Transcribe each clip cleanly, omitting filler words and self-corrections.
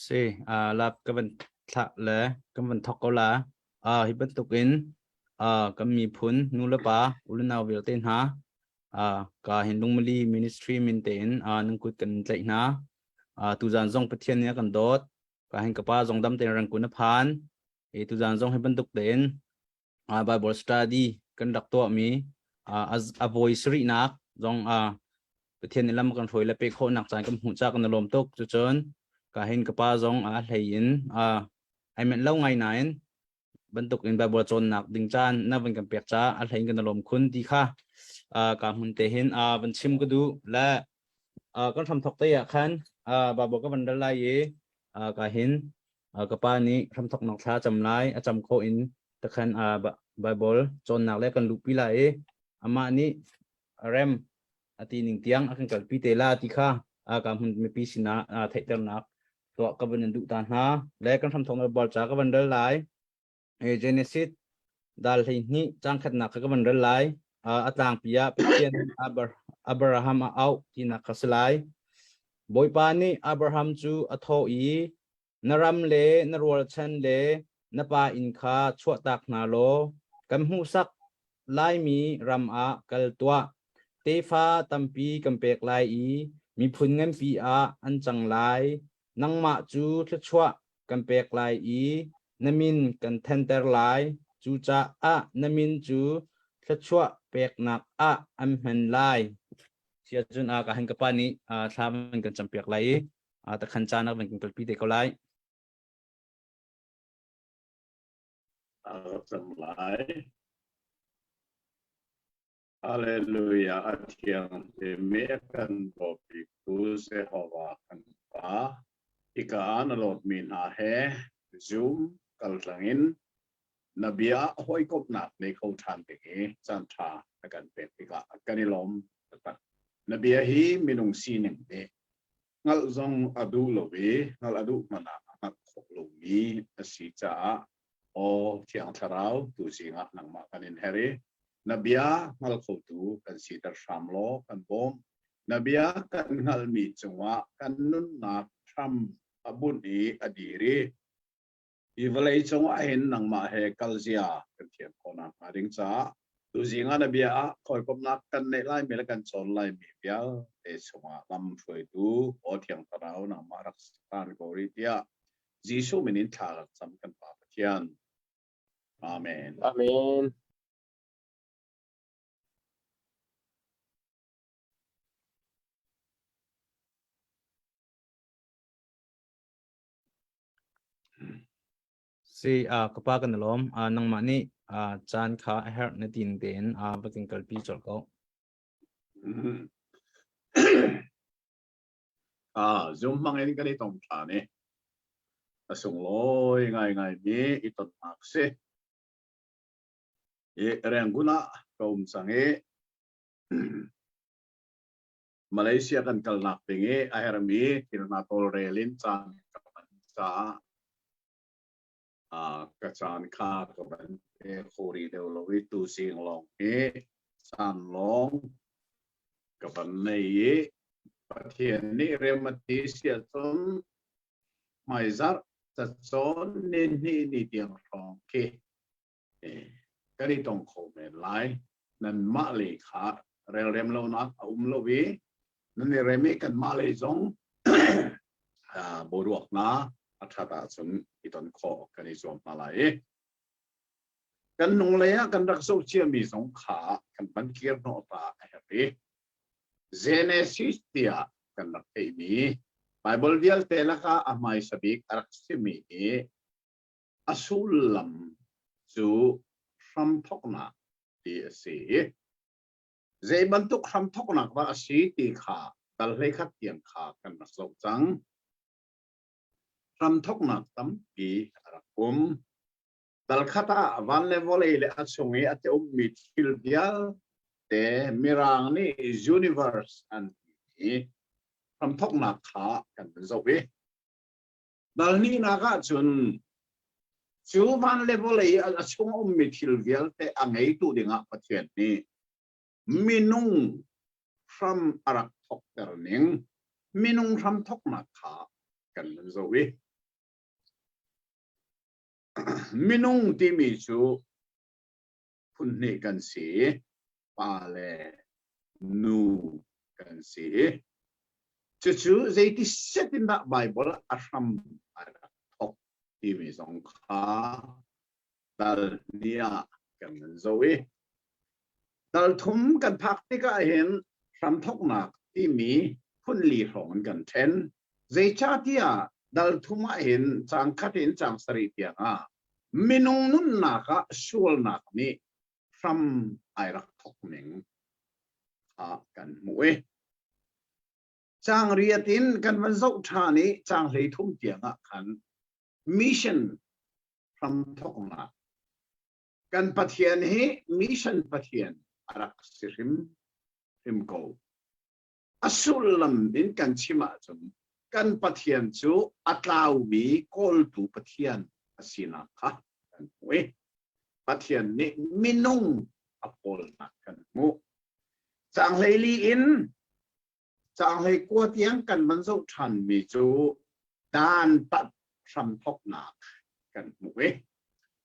Si, lap ka van thlah le kan van thawk ko la. Hi bantukin kan miphun nu le pa u le nau vialte hna ka hin Lungmali Ministry min tein nan kut kan tlaih hna. Tuzan zong Pathian nih a kan dawt. Ka hin ka pa zong dam tein rangkun a phan. I tuzan zong hi bantuk tein Bible study kan rak tuahmi a voi sarihnak zong Pathian nih lam kan hruai le pek khawhnak caan kan hmuh ca kan i lawm tuk. Cucun ka hin ka pa zong a hlei in ai menh lo ngai nain bantuk in Bible cawnnak ding caan na van kan pek ca a hlei in kan i lawm khun ti kha ka hmun te hin van chim ka duh le kan hramthok te ah khan Bible ka van ral lai i ka hin ka pa nih hramthoknak thla cam lai a cam khawh in takhan Bible cawnnak le kan luhpi lai i amah nih rem a ti ning tiang a kan kalpi te la ti kha ka hmun mipi sinah theihternak tuah ka van in duh ta hna le kan hramthoknak Bible ca ka van rel lai Genesis dal 12 cang khatnak kha ka van rel lai. A tlangpi ah Pathian Abraham a auh tinak kha si lai. Bawipa nih Abraham cu a thawh i, Na ram le na rualchan le na pa inn kha chuahtak hna law kan hmuhsak laimi ram ah kal tuah. Tefa tampi kan pek lai i miphun nganpi ah an cang lai. Nangmah cu thluachuah kan pek lai i na min kan thenter lai. Cucaah na min cu thluachuah peknak ah an hman lai. Sia cun ka han ka pa nih thla van kan campiak lai i takhan caan ah van kan kalpi te ko lai. A cam lai. Hallelujah a thiang hlimi a kan dawtbiktu Jehovah kan Pa hika ah na lawtmi hna he Zoom kaltlang in na bia hawikomhnak nei kho ṭhan ding i caanṭha na kan pek tikah kan i lawm taktak. Na bia hi minung sining nih hngalh zong a duh lo i hngalh a duh hmanh ah a hngalh khawh lomi a si caah Aw Thiang Thlarau tuzing ah nangmah kan in herh i na bia hngal khotu kan siter hram law kan bawm. Na bia kan hngalhmi cungah kan nunnak hram a bunh i a dir i hi vawlei cungah hin nangmah he kal zia kan thiam khawh nakhnga ding caah tuzing ah na bia ah hawikomhnak kan neih laimi le kan cawn laimi vialte chungah lam hruaitu Aw Thiang Thlarau nangmah rak si ko rih tiah Jesuh min in thla kan cam kan Pa Pathian. Amen. Amen. Si uh, ka pa kan lawm uh, nangmah nih uh, caan kha a herh na tin tein uh, va kan kalpi colh ko. Zoom hmang in kan i tong ṭhan i a sunglawi ngaingaimi i tonnak si. I Rangoon ah ka um cang i Malaysia kan kalnak ding i a hermi thil hna tawlrel in caan ka hman caah ka caan kha ka van pe kho rih deuh lo i tuzing lawng hi caan lawng ka van nei i Pathian nih rem a ti si ahcun hmaizarh cacawn ni hnih ni tiang hrawng khi kan i tong kho men lai. Nanmah lei kha relrem lonak a um lo i nan i rem i kanmah lei zong boruak hna a ṭhat ahcun i ton khawh kan i zuam hna lai i kan hnunglei ah kan rak zoh ciami zong kha kan van kir hnawh ta a herh i Genesis tiah kan rak theihmi Bible vialte lakah a hmaisa bik a rak simi hi a sullam cu hramthawknak ti a si i zei bantuk hramthawknak dah a si ti kha dal 11 tiang kha kan rak zoh cang. Hramthawknak tampi a rak um. Dal khat ah van le vawlei le a chung i a te ummi thil vialte Mirang nih universe an ti i hramthawknak kha kan zoh i Dal hnihnak ahcun cu van le vawlei a chung ummi thil vialte a ngeitu dingah Pathian nih minung hram a rak thawkter ning minung hram thawknak kha kan van zoh i. Minung timi cu phun hnih kan si, pa le nu kan si. Cucu zeiti set in dah Baibal a hram a rak thawk timi zong kha dal hnih ah kan van zoh i dal thum kan phak tikah hin hramthawknak timi phun li hrawng in kan ṭhen. Zeicahtiah dal thum ah hin caang khat in caang sarih tiang ah minung nunnak ah sualnak nih hram ai rak thawk ning kha kan hmuh i caang riat in kan van zoh ṭhan i caang 13 tiang ah khan mission hramthawknak kan Pathian hi mission Pathian a rak si hrim hrim ko. A sullam in kan chim ahcun kan Pathian cu a tlaumi kawltu Pathian a sinak kha kan hmuh i Pathian nih minung a kawlnak kan hmuh. Caang 14 in caang 19 tiang kan van zoh ṭhanmi cu dantat hramthawknak kan hmuh i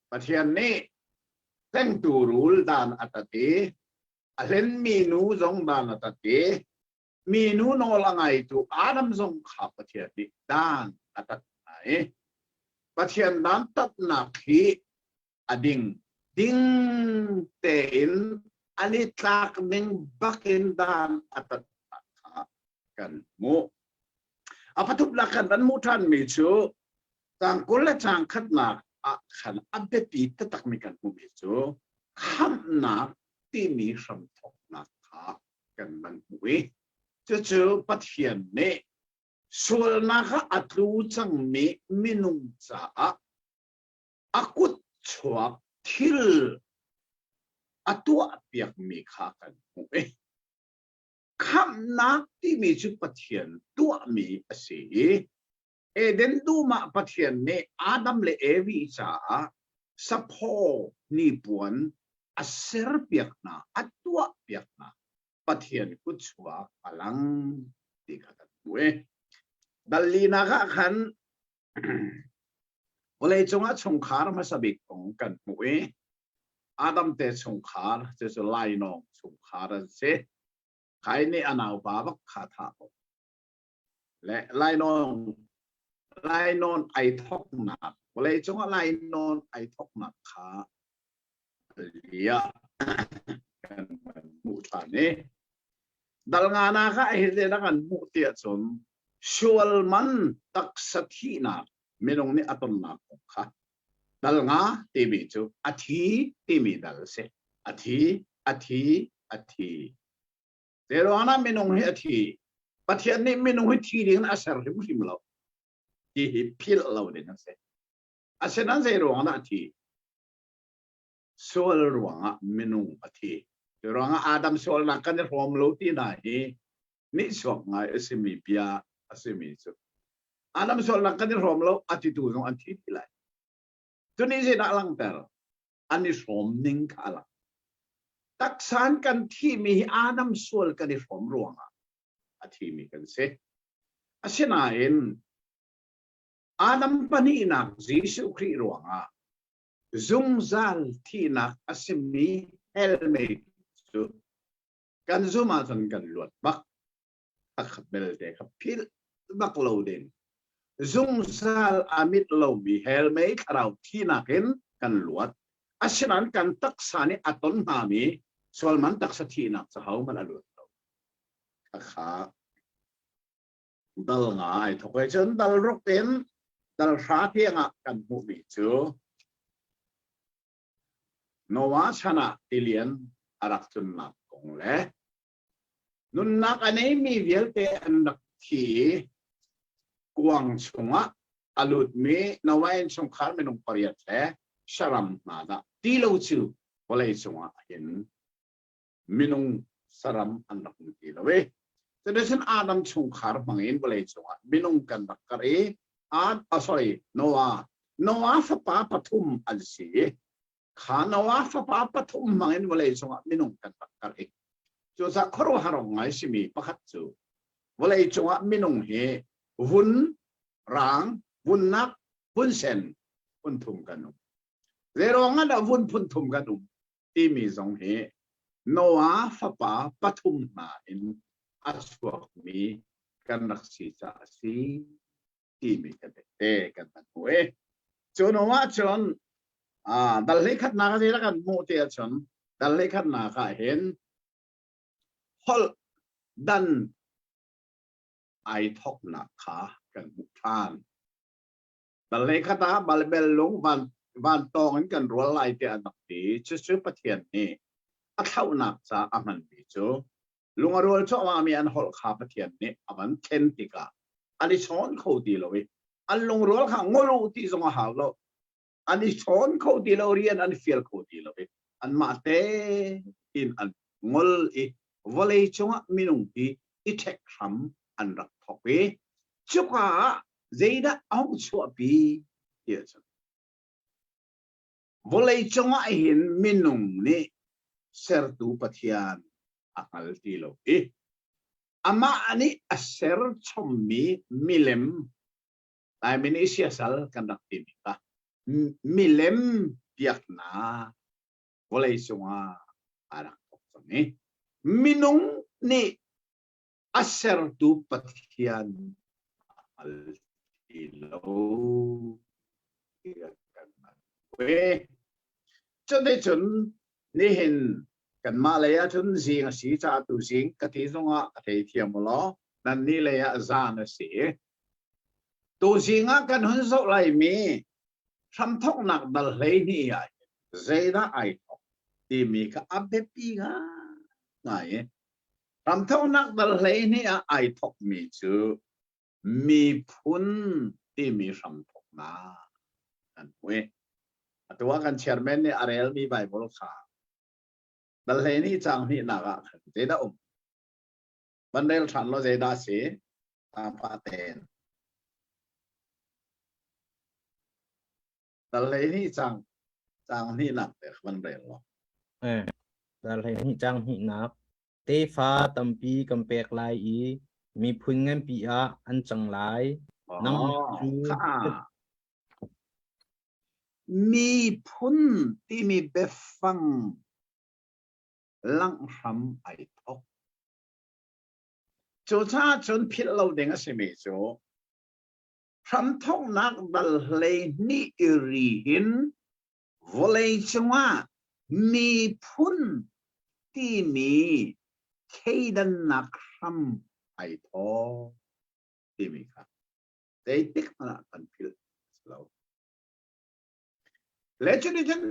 Pathian nih tlengtu rul dan a tat i a hlenmi nu zong dan a tat i minu nawl a ngaitu Adam zong kha Pathian nih dan a tat hna i Pathian dan tatnak hi a ding ding tein an i tlak ning bakin dan a tat kha kan hmuh. A pathumnak kan van hmuh ṭhanmi cu caang 20 le caang khatnak ah khan a biapi taktakmi kan hmuhmi cu khamhnak timi hramthawknak kha kan van hmuh i cucu Pathian nih sualnak ah a tlu cangmi minung caah a kut chuak thil a tuahpiakmi kha kan hmuh i khamhnak timi cu Pathian tuahmi a si i Eden dum ah Pathian nih Adam le Evi caah saphaw hnipuan a serpiak hna, a tuahpiak hna. Pathian kutchuak a lang ti kha kan hmuh i dal linak ah khan vawleicung ah chungkhar hmasa bik kong kan hmuh i Adam te chungkhar cucu lainawng chungkhar an si. Kain nih a naupa bak kha thah ko. Le lainawn lainawn ai thoknak vawleicung ah lainawn ai thoknak kha lia kan hmuh ṭhan i dal nganak ah hi te kan hmuh ti ahcun sual man taksa thihnak minung nih a tonnak kong kha dal nga timi cu a thi timi dal a si. A thi, a thi, a thi. Zeiruang ah minung hi a thi? Pathian nih minung hi thi ding in a ser hrimhrim lo. Ti hi philh lo ding a si. Asinain zeiruang dah a thi? Sual ruangah minung a thi. Cu ruangah Adam sualnak kan i hrawm lo ti hna hi nihchuak ngai a simi bia a simi cu Adam sualnak kan i hrawm lo a titu zong an thi ti lai. Cu nih zeidah a langhter? An i hrawm ning kha a lang. Taksan kan thihmi hi Adam sual kan i hrawm ruangah a thimi kan si. Asinain Adam pahnihnak Jesuh Khrih ruangah zungzal thihnak a simi hell mei cu kan zum ahcun kan luat bak. Akhat belte kha philh bak lo ding. Zungzal a mit lomi hell mei thlarau thinak in kan luat. Asinain kan taksa nih a ton hngami sualman taksa thihnak cu hohmanh a luat lo. Khakha dal nga ai thok ai cun dal ruk in dal hra tiang ah kan hmuhmi cu Noah chan ah tilian a rak tlunnak kong le Nunnak a neimi vialte an rak thi i kuang chungah a lutmi Noah innchungkhar minung pariat le saram hna dah ti lo cu vawlei cungah hin minung saram an rak um ti lo i cuticun Adam chungkhar hmangin vawlei cungah minung kan rak karh i Ad, oh, sorry, Noah Noah fapa pathum an si i Kha Noah fapa pathum hmangin vawlei cungah minung kan rak karh i cucaah khuaruahhar ngai simi pakhat cu vawlei cungah minung hi vun rang, vunnak, vunsen phun thum kan um. Zeiruang ah dah vun phun thum kan um timi zong hi Noah fapa pathum hna in a chuakmi kan rak si caah a si timi kan te kan van hmu i cu hnu ah cun dal hlei khatnak a zeidah kan hmuh ti ahcun dal hlei khatnak ah hin holh dan ai thoknak kha kan hmuh ṭhan. Dal hlei khat ah Babel lung van vantawng in kan rual lai tiah an rak ti. Cucu Pathian nih a thlauhnak ca a hmanmi cu lung a rual cuahmahmi an holh kha Pathian nih a van thlen tikah an i chawn kho ti lo i an lungrual kha ngol u ti zong a hau lo. An i chawn kho ti lo, rian an fial kho ti lo i anmah tein an ngol i vawlei cungah minung hi i ṭhek hram an rak thawk i cuka ah zeidah a hung chuahpi ti ahcun vawlei cungah hin minung nih sertu Pathian a hngal ti lo i amah nih a ser chommi milem Laimi nih siasal kan rak timi kha milem biaknak vawlei cungah a rak thawk cang i minung nih a sertu Pathian a hngal ti lo. Cuticun nihin kanmah lei ah cun zing a si caah tu zing ka ti zongah ka theithiam u law nannih lei ah zan a si. Tuzing ah kan hun zoh laimi hramthawknak dal 12 ah zeidah ai thawk timi kha a biapi ngai. Hramthawknak dal 12 ah ai thawkmi cu miphun timi hramthawknak kan hmu i atu ah kan chairman nih a relmi Bible kha dal 12 caang hnihnak ah khan zeidah um? Van rel ṭhan law zeidah si? Zaangfah tein. Dal 12 caang caang hnihnak te van rel law. Eh, dal 12 caang hnihnak. Tefa tampi kan pek lai i miphun nganpi ah an cang lai. Nangmah Oh, cu kha. Miphun timi biafang langh hram ai thok. Cucaah cun philh lo ding a simi cu hramthawknak dal 12 i ri hin vawlei cungah miphun timi thleidannak hram ai thawk timi kha zeitik hmanh ah kan philh a si lo. Le cuticun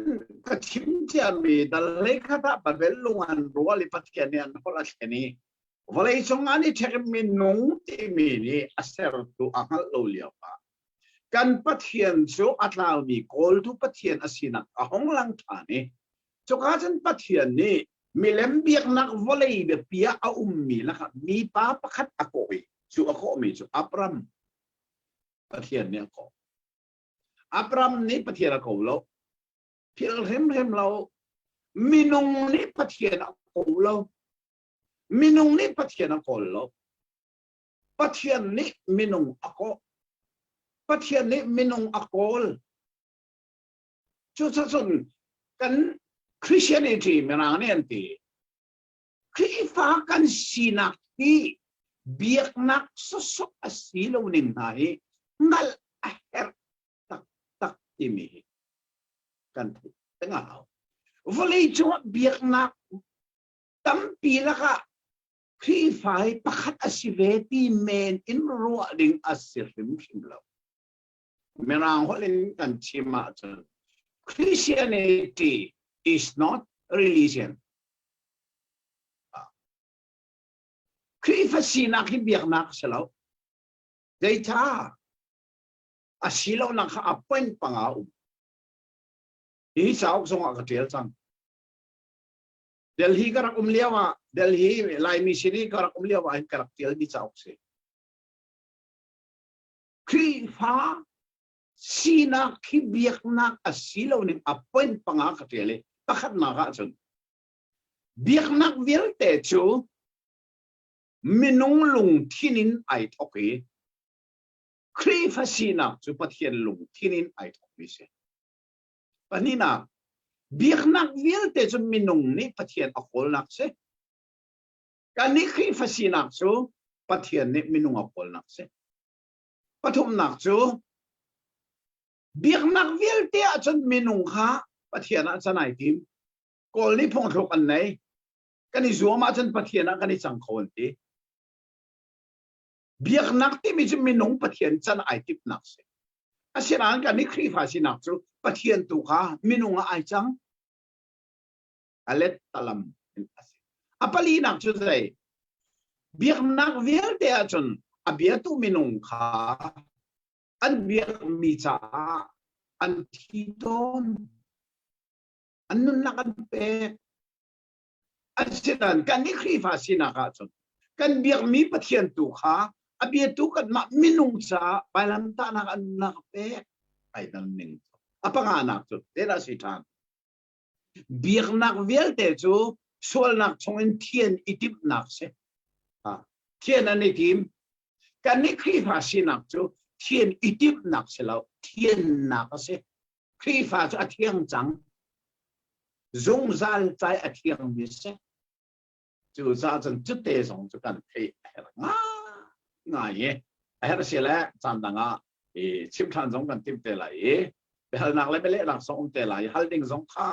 ka chim ciami dal hleikhat ah Babel lung an rual i Pathian nih an holh a thlen i vawleicung an i ṭhek minung timi nih a sertu a hngalh lo lio ah kan Pathian cu a tlaumi kawltu Pathian a sinak a hung lang ṭhan i cuka cun Pathian nih milem biaknak vawlei biapi ah a ummi lakah mipa pakhat a kawh i cu a kawhmi cu Abram Pathian nih a kawh. Abram nih Pathian a ko lo. Philh hrimhrim lo. Minung nih Pathian a ko lo. Minung nih Pathian a kawl lo. Pathian nih minung a kawh. Pathian nih minung a kawl. Cucacun kan Christianity mirang nih an ti. Khrihfa kan sinak hi biaknak sawsawh a si lo ning hna hi hngalh a herh taktak timi hi kan theih peng a hau. Vawlei cungah biaknak tampi lakah Khrihfa hi pakhat a si ve ti men in ruah ding a si hrimhrim lo. Mirang holh in kan chim ahcun Christianity is not religion. Khrihfa sinak hi biaknak a si lo. Zeicah? A si lonak kha a point panga um. Hi cauk zongah ka ṭial cang. Delhi ka rak um lio ah Delhi Laimi sin i ka rak um lio ah hin ka rak ṭialmi cauk si. Khrihfa sinak hi biaknak a si lo ning a point panga ka ṭial i pakhatnak ah cun biaknak vialte cu minung lungthin in ai thawk i Khrihfa sinak cu Pathian lungthin in ai thawkmi si. Pahnihnak, biaknak vialte cu minung nih Pathian a kawlnak si. Kannih Khrihfa sinak cu Pathian nih minung a kawlnak si. Pathumnak cu biaknak vialte ahcun minung kha Pathian ah can ai tim. Kawl nih phungthluk an nei. Kan i zuam ahcun Pathian ah kan i cang kho an ti. Biaknak timi cu minung Pathian can ai timhnak si. Asinain kan nih Khrihfa sinak cu Pathian tu kha minung ah ai cang. A let talam in a si. A palinak cu zei? Biaknak vialte ahcun a biatu minung kha an biakmi caah an thi tawn. An nunnak an pek. Asinain kan nih Khrihfa sinak ahcun kan biakmi Pathian tu kha a biatu kanmah minung caah vailamtahnak an nunnak pek ai dan ning a panganak cu zeidah si ṭhan? Biaknak vialte cu sualnak chungin thian i timhnak si. Thian an i tim. Kan nih Khrihfa sinak cu thian i timhnak si lo, thiannak a si. Khrihfa cu a thiang cang. Zungzal cai a thiangmi si. Cucaah cun cute zong cu kan theih a herh ngai i a herh si le caan dang ah i chim ṭhan zong kan timh te lai i biahalnak le bialehnak zong um te lai i hal ding zong kha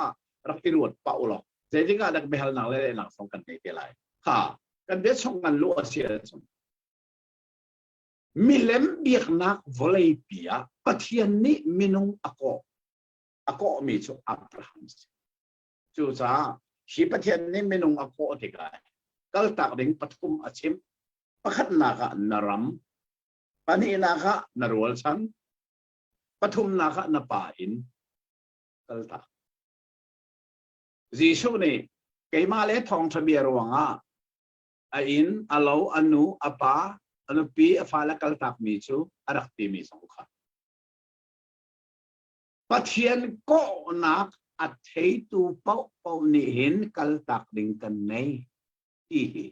rak i ruat pah u law zeitik ah dah biahalnak le lehnak zong kan ngei te lai kha kan bia chung kan luh a si ahcun milem biaknak vawleipi ah Pathian nih minung a kawh a kawhmi cu Abraham si. Cucaah hi Pathian nih minung a kawh tikah kaltak ding pathum a chim. Pakhatnak ah na ram, pahnihnak ah na rualchan, pathumnak ah na pa inn kaltak. Jesuh nih keimah le thawngṭha bia ruangah a inn, a lo, a nu, a pa, a nupi, a fale kaltakmi cu a rak timi zong kha. Pathian kawhnak a theitu paohpaoh nih hin kaltak ding kan nei ti hi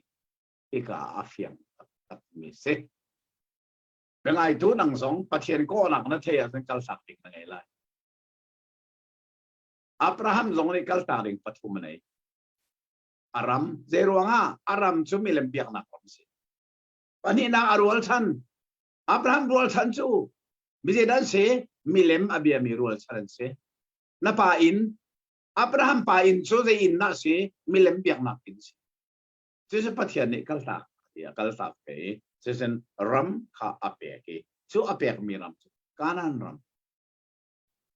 hika a fiang taktak mi si. Biangaitu nang zong Pathian kawhnak na thei ahcun kaltak ding na ngei lai. Abraham zong nih kaltak ding pathum a nei. A ram, zei ruangah a ram cu milem biaknak ram si. Pahnihnak a rualchan. Abraham rualchan cu mizeidah an si? Milem a biami rualchan an si. Na pa inn, Abraham pa inn cu zei inn dah si? Milem biaknak inn si. Cucu Pathian nih kaltak tiah kaltak ve i cucun ram kha a pek i cu a pekmi ram cu Kanaan ram.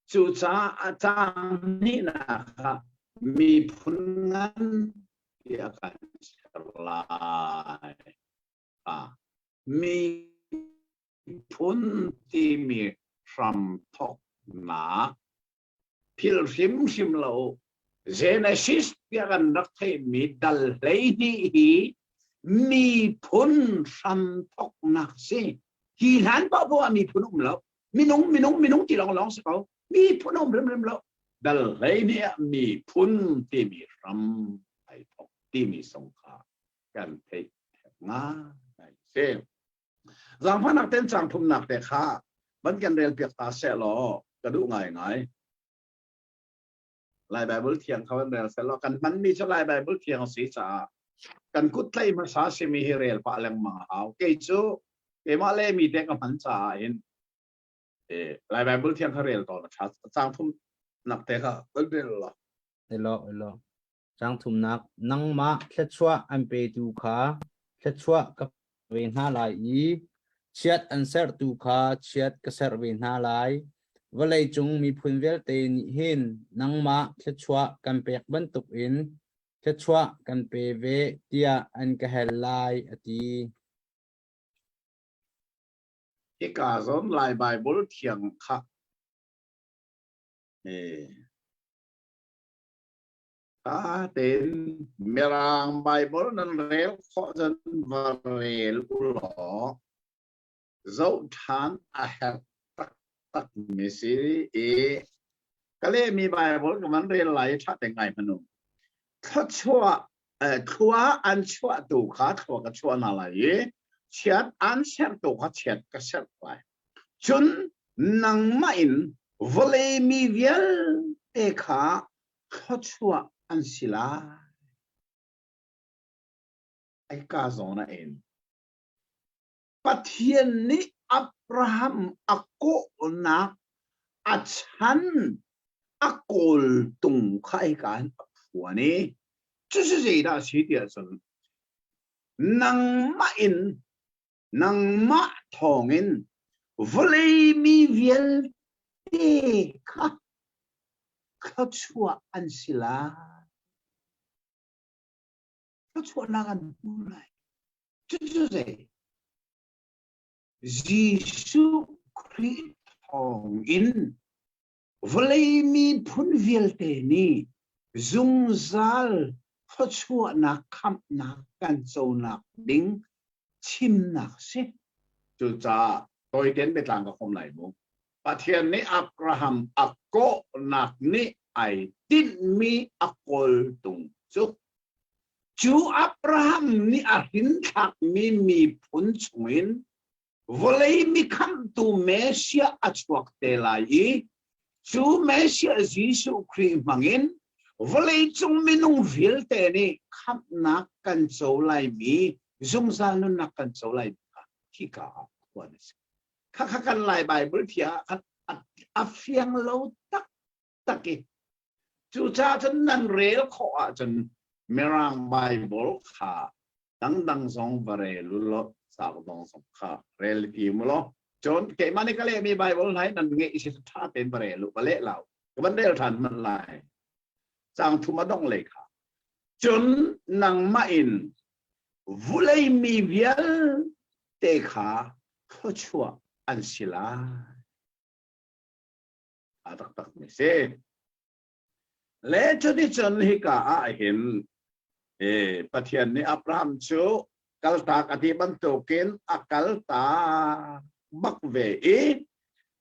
Cucaah a caang hnihnak ah miphun ngan tiah kan ser lai. Miphun timi hramthawknak philh hrimhrim lo. Genesis tiah kan rak theihmi dal 12 hi miphun hramthawknak si. Hi hlan paohpaoh ah miphun um lo. Minung, minung, minung ti lawnglawng si ko. Miphun um hrimhrim lo. Dal 12 ah miphun timi hram ai thawk timi song kha kan theih ngai si. Zaangfahnak ten cang thumnak te kha van kan rel piak ta seh law ka duh ngai ngai. Lai Bible thiang kha van rel seh law kan hmanmi cu Lai Bible thiang si caah kan kut tlai hmasa simi hi rel pah lengmang a hau. Kei cu keimah le mi te ka hman caah hin Lai Bible thiang kha rel tawn a ṭha. Cang thum nak te kha van rel law. Elo elo. Caang thumnak, Nangmah thluachuah an petu kha thluachuah ka ve hna lai i chiat an serhtu kha chiat ka serh ve hna lai. Vawleicung miphun vialte nih hin nangmah thluachuah kan pek bantukin thluachuah kan pe ve tiah an ka hal lai, a ti. Hika zawn Lai Baibal thiang kha Tha tein Mirang Baibal nan rel khawh cun va rel u law zoh ṭhan a herh taktak mi si i ka lehmi Baibal ka van rel lai i ṭha te ngai hmanh u. Thluachuah thlua an chuahtu kha thlua ka chuah hna lai i chiat an sertu kha chiat ka serh lai. Cun nangmah in vawlei mi vialte vialte kha thluachuah an si lai. Ai ka zawn ah in Pathian nih Abraham a kawhnak a chan a kawltung kha hika hin a phuan i cucu zeidah a si tiah cun nangmah in nangmah thawngin vawlei mi vialte kha thluachuah an si lai. Thluachuahnak an hmu lai. Cucu zei? Jesuh Khrih thawngin vawlei miphun vialte nih zungzal thluachuahnak khamhnak kan conak ding chimnak si. Cucaah tawitein biatlang ka khom lai mu. Pathian nih Abraham a kawhnak nih ai tinhmi a kawltung cu Cu Abraham nih a hrinthlakmi miphun chungin vawlei mikhamhtu Messiah a chuak te lai i cu Messiah Jesuh Khrih hmangin vawleicung minung vialte nih khamhnak kan co laimi zungzal nunnak kan co laimi kha hika ah phuan a si. Khakha kan Lai Bible thiah ah khan a fiang lo taktak i Cucaah cun nan rel khawh ahcun Mirang Baibal kha dangdang zong va rel u law cauk dang zong kha rel ti mu law cun keimah nih ka lehmi Baibal hna hi nan ngeih si ṭha tein va rel u va leh lau ka van rel ṭhan hmanh lai caang thum a dongh lei kha cun nangmah in vulei mi vialte kha thluachuah an si lai a taktak mi si. Le cuticun hika ah hin Pathian nih Abraham cu kaltak a ti bantukin a kaltak bak ve i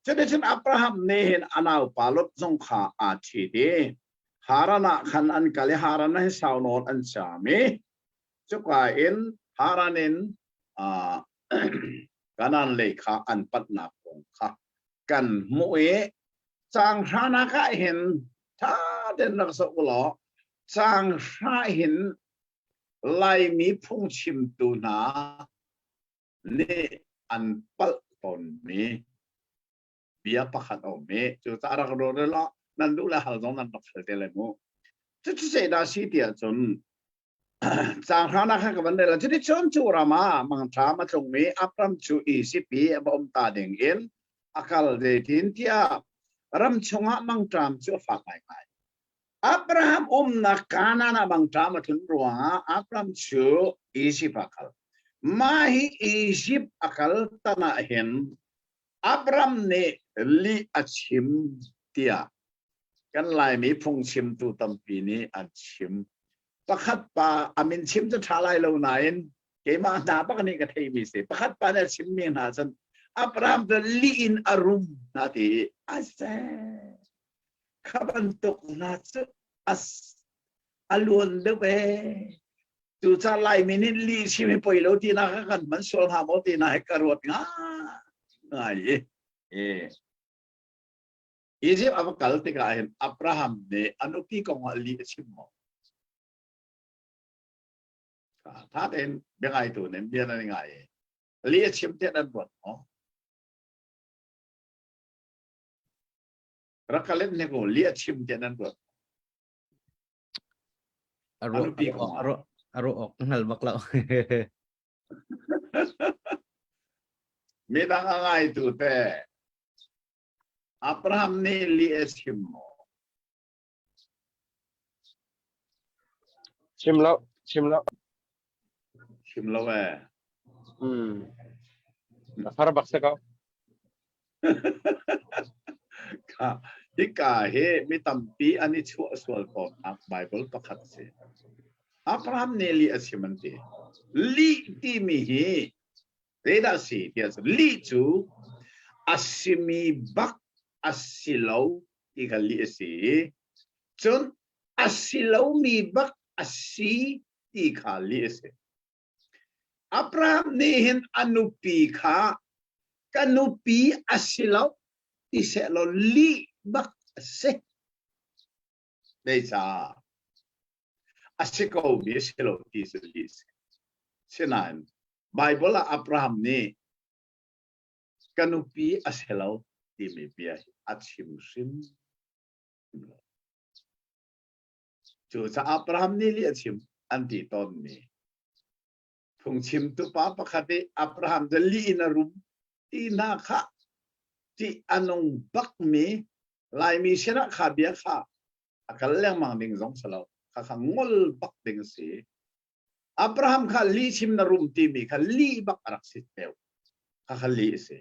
cuticun Abraham nih hin a naupa Lot zong kha aa ṭhit i Haran ah khan an kal i Haran ah hin sau nawn an caam i cuka in Haran in Kanaan lei kha an panhnak kong kha kan hmuh i caang hranak ah hin ṭha tein rak zoh u law caang hra hin Laimi phungchimtu hna nih an palh tawnmi bia pakhat a um i cucaah rak ruat u law nan duh le hal zong nan rak hal te lai mu. Cucu zeidah a si ti ahcun Caang hranak kha ka van rel. Cuticun cu ram ah mangṭam a tlungmi Abram cu Izipt i a va um ta ding in a kal zeitintiah ram chungah mangṭam cu a fak ngaingai. Abraham umnak Kanaan ah mangṭam a tlun ruangah Abram cu Izipt ah a kal. Mah hi Izipt a kal tan ah hin Abram nih lih a chim tiah kan Laimi phungchimtu tampi nih an chim. Pakhat pa a min chim cu ṭha lai lo nain keimah hna bak nih ka theimi si. Pakhat pa nih a chimmi hna cun Abraham cu lih in a rum hna ti a seh. Kha bantuk hna cu a luan deuh ee. Cucaah Laimi nih lih chim hi poi lo tinak kha kan hman sual hnga maw tinak hi ka ruat ngai i. Egypt a va kal tikah hin Abraham nih a nupi kong ah lih a chim maw? Tha tein biangaitu nih bia nan ngai i lih a chim tiah nan ruat maw? Rak ka let hnik u, lih a chim tiah nan ruat. A ruah awk hngal bak lo. Midang a ngaitu te Abraham nih lih a chim maw? Chim lo, chim lo. Chim lo ee. A far bak se ko. Ka hika hi mi tampi an i chuah sual tawnnak Bible pakhat a si. Abraham nih lih a chim an ti. Lih timi hi Zeidah a si tiah cun lih cu a simi bak a si lo ti kha lih a si i cun a si lomi bak a si ti kha lih a si. Abraham nih hin a nupi kha ka nupi a si lo ti sehlaw lih bak a si. Zeicah? A si ko mi si lo ti cu lih si. Sinain Baibal ah Abraham nih ka nupi a si lo timi bia hi a chim hrim lo. Cucaah Abraham nih lih a chim an ti tawnmi phungchimtu pa pakhat i Abraham cu lih in a rum ti hna kha ti a nung bakmi Laimi sinah kha bia kha a kal lengmang ding zong si lo kha kha ngol bak ding a si. Abraham kha lih chim na rum timi kha lih bak a rak si teu. Kha kha lih a si.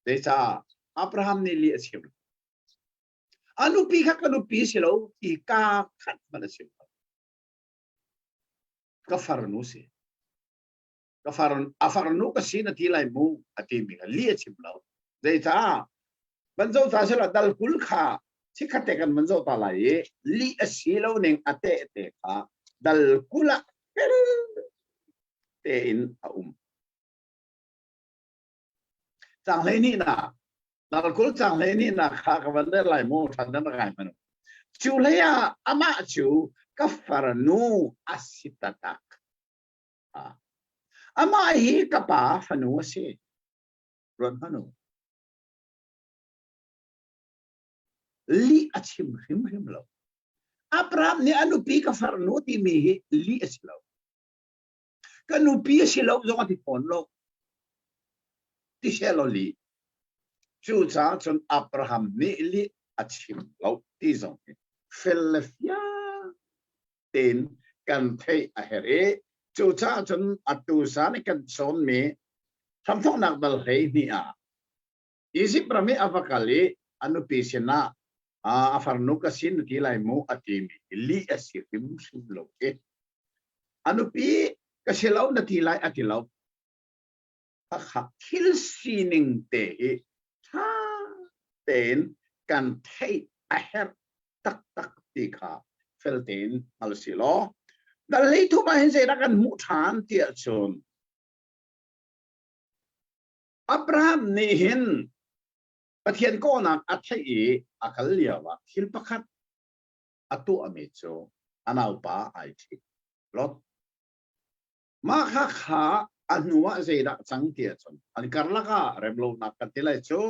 Zeicah Abraham nih lih a chim. A nupi kha ka nupi si lo ti ka khat hmanh a chim lo. Ka farnu si. Ka far a farnu ka si na ti lai mu a timi kha lih a chim lo. Zeicah van zo ta sila dal kul kha chikkhat te kan van zoh ta lai i lih a si lo ning a teh te kha dal kul ah fel tein a um. Cang hlei nih na dal kul cang hlei nih na kha ka van der lai mu than dan rai manu. Cu hlei ah amah cu ka farnu a si tatak. Amah hi ka pa fanu a si. Ruat hmanu. Lih a chim hrimhrim lo. Abraham nih a nupi ka farnu timi hi lih a si lo. Ka nupi a si lo zong a ti fawn lo. Ti she lo lih. Cucaah cun Abraham nih lih a chim lo ti zong hi fel le fiang tein kan theih a herh i cucaah cun atu zan i kan cawnmi hramthawknak dal 12 ah Izipt ram i a va kal i a nupi sinah a farnu ka sin na ti lai mu a timi lih a si hrimhrim lo i a nupi ka si lo na ti lai a ti lo. Khakha thil sining te hi ṭha tein kan theih a herh taktak ti kha fel tein hngal si law dal hlei thum ah hin zeidah kan hmuh ṭhan tiah cun Abraham nih hin Pathian kawhnak a theih i a kal lio ah thil pakhat a tuahmi cu a naupa ai ṭhit. Lot. Mah kha kha a hnu ah zeidah cang ti ahcun an karlak ah remlonak kan ti lai cu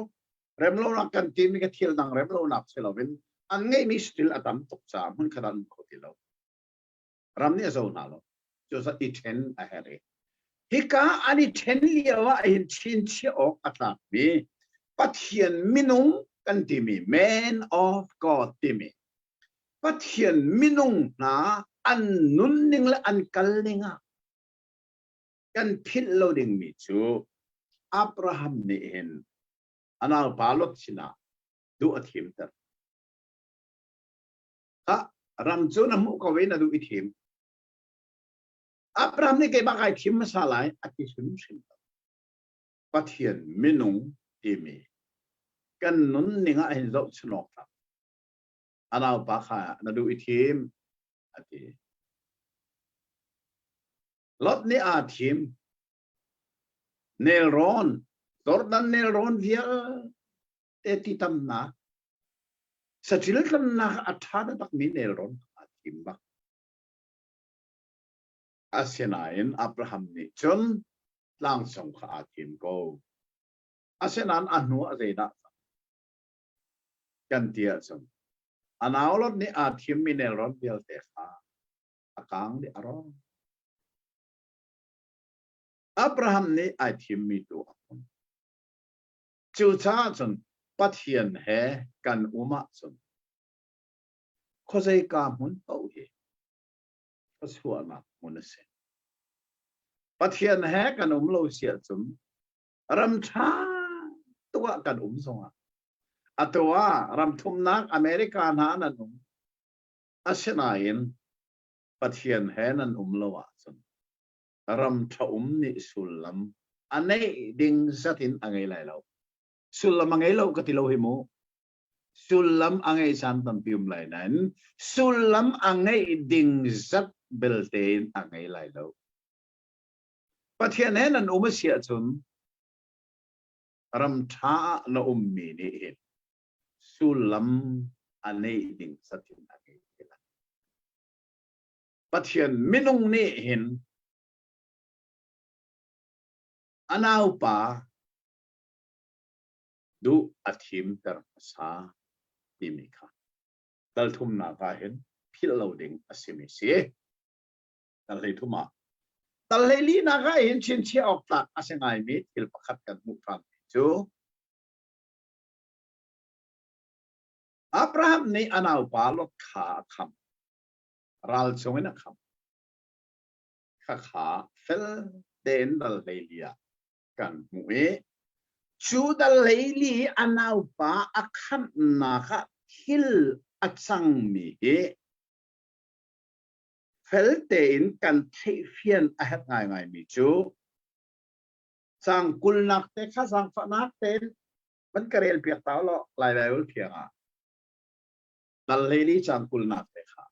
remlonak kan timi ka thil dang remlonak si loin an ngeihmi still a tam tuk caah hmun khat ah an um kho ti lo. Ram nih a zo hna lo. Cucaah i ṭhen a herh i hika an i ṭhen lio ah hin chinchiah awk a tlakmi Pathian minung kan timi man of God timi Pathian minung hna an nunning le an kalning ah kan philh lo dingmi cu Abraham nih hin a naupa Lot sinah duh a thimter. Kha ram cu na hmuh ko i na duh i thim. Abraham nih keimah kai thim hmasa lai a ti hrimhrim lo. Pathian minung timi kan nunning ah hin zohchun awk tlak. A naupa kha na duh i thim a ti. Lot nih aa thim. Nelrawn, Jordan nelrawn vialte ti tamnak Saṭil tlannak a ṭha takmi nelrawn aa thim bak. Asinain Abraham nih cun tlangcung kha aa thim ko. Asinain a hnu ah zeidah kan ti ahcun a nau Lot nih aa thimmi nelrawn vialte kha a kaang dih a rawng. Abraham nih ai thimmi tu a hmun. Cucaah cun Pathian he kan um ahcun khuazeika hmun paoh hi thluachuahnak hmun a si. Pathian he kan um lo si ahcun ram ṭha tuk ah kan um zongah atu ah ram thumnak America hna nan um. Asinain Pathian he nan um lo ahcun ram ṭha um nih sullam a neih ding zat in a ngei lai lo. Sullam a ngei lo ka ti lo hi mu. Sullam a ngei caan tampi um lai nain sullam a ngeih ding zat belte in a ngei lai lo. Pathian he nan um a si ahcun ram ṭha ah na ummi nih hin sullam a neih ding zat in a ngei ti lai. Pathian minung nih hin a naupa duh a thimter hmasa timi kha dal thumnak ah hin philh lo ding a simi si. Dal hlei thum ah. Dal hlei linak ah hin chinchiah awk tlak a si ngaimi thil pakhat kan hmuh ṭhan cu Abraham nih a naupa Lot kha a khamh. Ral chungin a khamh. Khakha fel tein dal hlei li ah kan hmuh i cu dal hlei li a naupa a khamhnak ah thil a cangmi hi fel tein kan theihfian a herh ngaingaimi cu Cang kulnak te kha zaangfahnak tein van ka rel piak ta law Lai Bible thiang ah. Dal hleili cang kulnak te kha.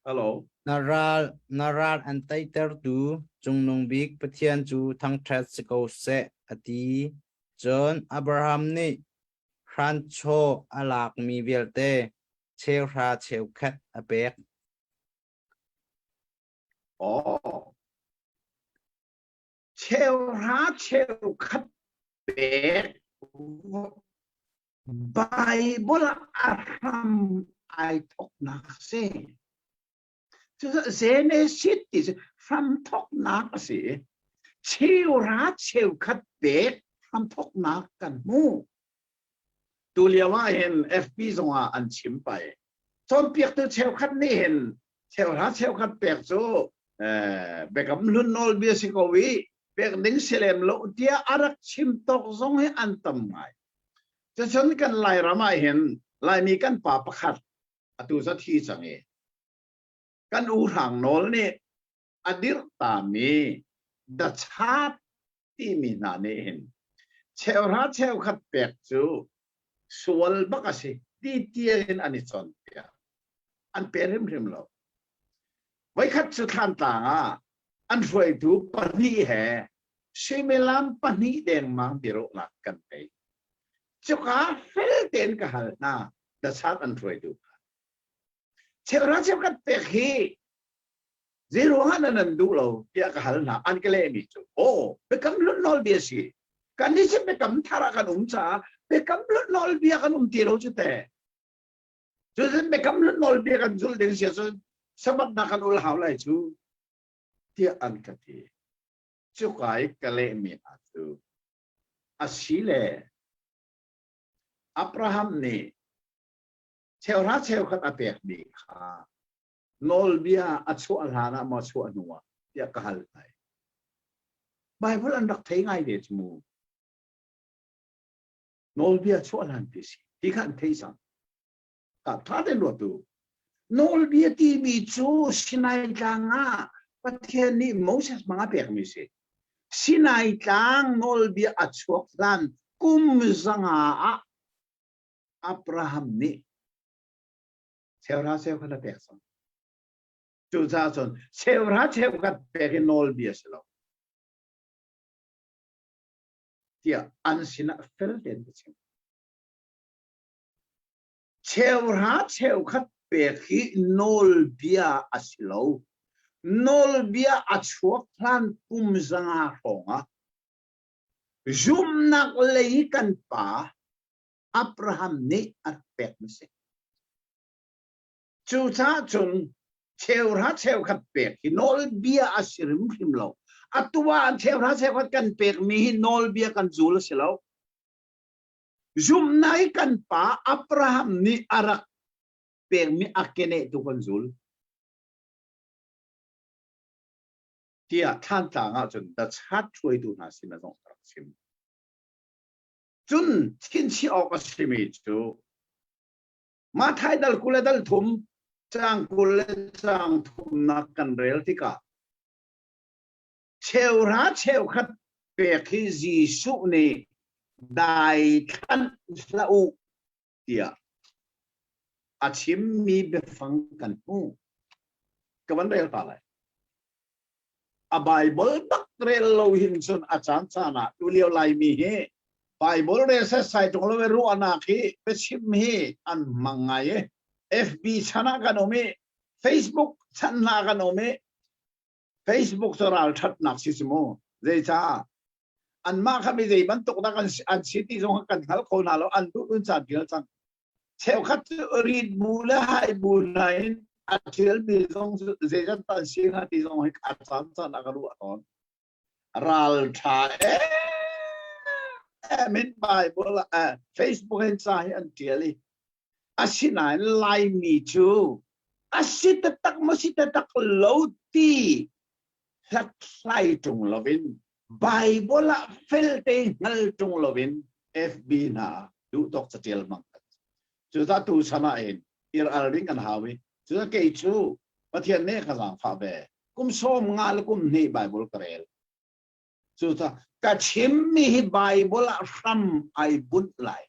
Hello. Na ral, na ral an teitertu Cungnung Bik Pathian cu thangṭhat si ko seh, a ti. Cun Abraham nih hranchaw a lakmi vialte cheuhra cheukhat a pek. Oh. Cheuhra cheukhat pek Bible ah a hram ai thawknak a si. Cucu Genesis ti cu hramthawknak a si. Cheuhra cheukhat pek hramthawknak kan hmu. Tu lio ah hin FB zongah an chim pai. Cawnpiaktu cheukhat nih hin cheuhra cheukhat pek cu eh, biakam hlun nawlbia si ko i pek ding si lem lo tiah a rak chim tawk zong hi an tam ngai. Cucun kan Lairam ah hin Laimi kan pa pakhat atu za thi cang i kan u Hrang Nawl nih a dirh tami The Chat timi hna nih hin cheuhra cheukhat pek cu sual bak a si ti tiangin an i cawnpiak. An pe hrimhrim lo. Voikhat cu Thlantlang ah an hruaitu pahnih he suimilam pahnih dengmang biaruahnak kan ngei. Cuka fel tein ka hal hna, The Chat an hruaitu kha. Cheuhra cheukhat pek hi zeiruangah nan an duh lo tiah ka hal hna. An ka lehmi cu, oh, biakam hlun nawlbia si. Kan nih cu biakam thar ah kan um caah biakam hlun nawlbia kan um ti lo cu teh. Cucun biakam hlun nawlbia kan zulh ding si ahcun Sabbath nak kan ul hau lai cu tiah an ka ti. Cuka i ka lehmi hna cu asile Abraham nih cheuhra cheukhat a pekmi kha nawlbia a chuah hlan ah maw chuah hnu ah tiah ka hal hna. Bible an rak thei ngai ve cu mu. Nawlbia chuah hlan ti si. Ti kha an thei cang. Ka tha tein ruat u. Nawlbia timi cu Sinai tlang ah Pathian nih Moses hmang a pekmi si. Sinai tlang nawlbia a chuak hlan kum zanga ah Abraham nih cheuhra cheukhat a pek cang. Cucaah cun cheuhra cheukhat pek hi nawlbia si lo. Tiah an sinah fel tein ka chim. Cheuhra cheukhat pek hi nawlbia a si lo. Nawlbia a chuak hlan kum zanga hrawng ah zumnak lei kan pa Abraham nih a rak pekmi si. Cucaah cun cheuhra cheukhat pek hi nawlbia a si hrimhrim lo. Atu ah cheuhra cheukhat kan pekmi hi nawlbia kan zul a si lo. Zumhnak i kan pa Abraham nih a rak pekmi a keneh tu kan zul. Tiah Thlantlang ahcun the chat hruaitu hna sin ah zong ka rak chim. Cun thinchih awk a simi cu Mathai dal 20 le dal thum caang 20 le caang thumnak kan rel tikah cheuhra cheukhat pek hi Jesuh nih daithlanh hlah u tiah a chimmi biafang kan hmuh. Ka van rel ta lai. A Bible bak rel lo hin cun a caan caan ah tu lio Laimi hi Bible rel setsai ṭung lo i ruahnak hi biachim hi an hmang ngai i FB chan ah kan um i Facebook chan hna kan um i Facebook cu ralṭhatnak si si mu. Zeicah? Anmah kha mi zei bantuk dah an si ti zong kan hngal kho hna lo, an duh un caan tial cang. Cheukhat cu rit bu le hai bu hna in a ṭialmi zong zeizat an si hnga ti zong hi a caan caan ah ka ruah tawn. Ral ṭha em in Bible Facebook in ca hi an ṭial i asinain Laimi cu a si taktak maw si taktak lo ti hlathlai ṭung loin Bible ah felte hngal ṭung loin FB hna duh tawk catial hmang. Cucaah tu chan ah hin ir al ding kan hau i cucaah kei cu Pathian nih ka zaangfah ve. Kum 50 le kum hnih Bible ka rel. Cucaah ka chimmi hi Bible ah hram ai bunh lai.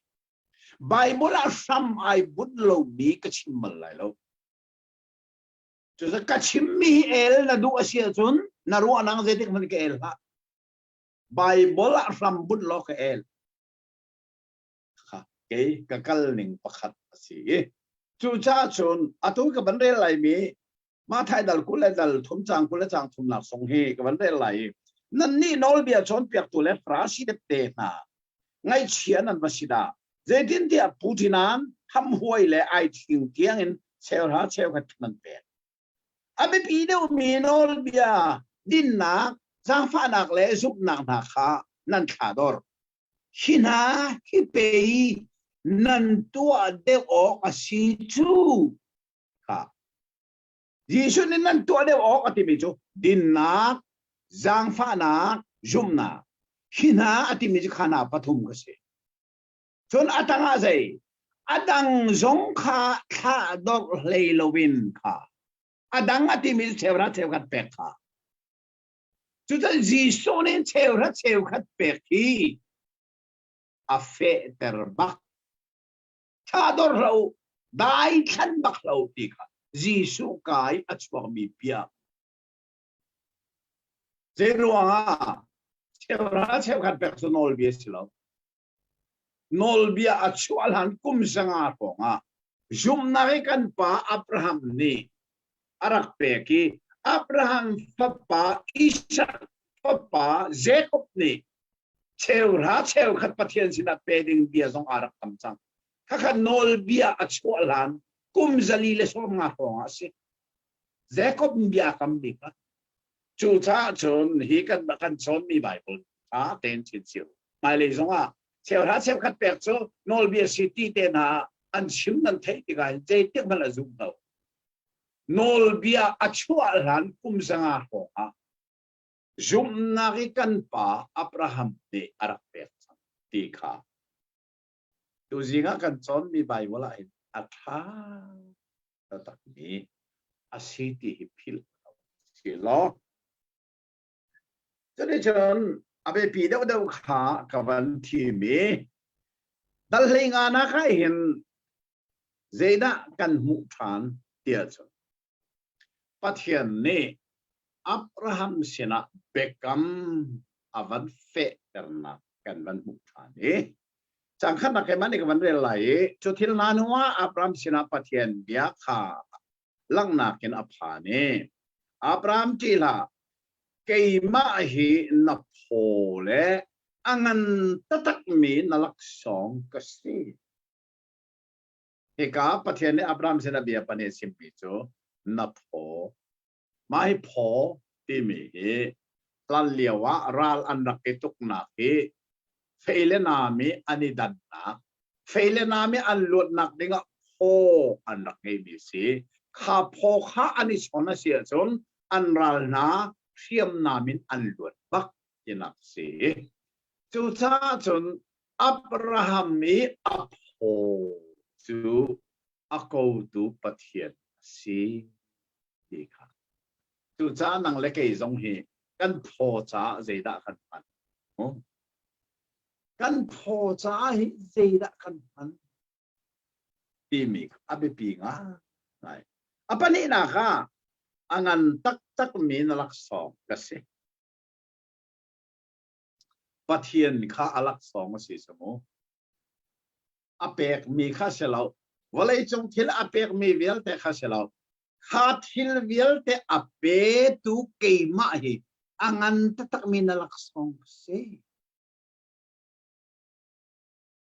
Bible ah hram ai bunh lomi ka chim bal lai lo. Cucaah ka chimmi hi el na duh a si ahcun na ruahnak zeitik hmanh ka el hlah. Bible ah hram bunh law ka el. Kha kei ka kal ning pakhat a si i cucaah cun atu ka van rel laimi Mathai dal 20 le dal thum cang 20 le cang thumnak song hi ka van rel lai i nannih nawlbia cawnpiaktu le Farasi te hna ngaihchia nan va si dah! Zeitintiah Putinan hamhuai le aithing tiangin cheuhra cheukhat nan pek. A biapi deuhmi nawlbia dinnak, zaangfahnak le zumhnak hna kha nan thlador. Hi hna hi pei nan tuah deuh awk a si cu. Kha. Jesuh nih nan tuah deuh awk a timi cu dinnak, zaangfahnak, zumhnak. Hi hna a timi cu kha hna pathum ka si. Cun a tangah zei? A dang zong kha thlah dorh hlei loin kha. A dang a timi cu cheuhra cheukhat pek kha. Cucun Jesuh nih cheuhra cheukhat pek hi a fehter bak. Thlah dor hlah u, dai thlan bak hlah u ti kha Jesuh kai a chuakmi bia. Zei ruangah cheuhra cheukhat pek cu nawlbia si lo. Nawlbia a chuah hlan kum 500 hrawng ah zumhnak i kan pa Abraham nih a rak pek i Abraham fapa Isak fapa Jacob nih cheuhra cheukhat Pathian sinah pe ding bia zong aa rak tam cang. Khakha nawlbia a chuah hlan kum 450 hrawng ah a si. Jacob bia kam bik ah. Cucaah cun hi kan kan cawnmi Bible tha tein chin cio. Hmailei zong ah cheuhra cheukhat pek cu nawlbia si ti te hna an chim nan theih tikah zeitik hmanh a zum lo. Nawlbia a chuah hlan kum 500 hrawng ah zumhnak i kan pa Abraham nih a rak pek cang ti kha tuzing ah kan cawnmi Bible ah hin a ṭha taktakmi a si ti hi philh lo si law. Cuticun a biapi deuhdeuh kha ka van thim i dal hlei nga nak ah hin zeidah kan hmuh ṭhan tiah cun Pathian nih Abraham sinah biakam a van fehternak kan van hmuh ṭhan i cang khatnak keimah nih ka van rel lai i cu thil hna hnuah Abraham sinah Pathian bia kha langhnak in a phan i Abraham ṭih hlah, keimah hi na phaw le a ngan taktakmi na laksawng ka si. Hika Pathian nih Abraham sinah bia pahnih a chimmi cu na phaw. Mah hi phaw timi hi hlan lio ah ral an rak i tuknak hi fei le nam i an i dannak, fei le nam i an luatnak dingah phaw an rak ngeimi a si. Kha phaw kha an i chon a si ahcun an ral hna hriamnam in an luat bak tinak a si. Cucaah cun Abraham i a phaw cu a kotu Pathian a si ti kha. Cucaah nang le kei zong hi kan phaw caah zeidah kan hman? Kan phaw caah hi zeidah kan hman? Timi a biapi ngai. A pahnihnak ah a ngan taktakmi na laksawng ka si. Pathian kha a laksawng a si cu mu. A pekmi kha si lo. Vawleicung thil a pekmi vialte kha si lo. Kha thil vialte a petu keimah hi a ngan taktakmi na laksawng ka si.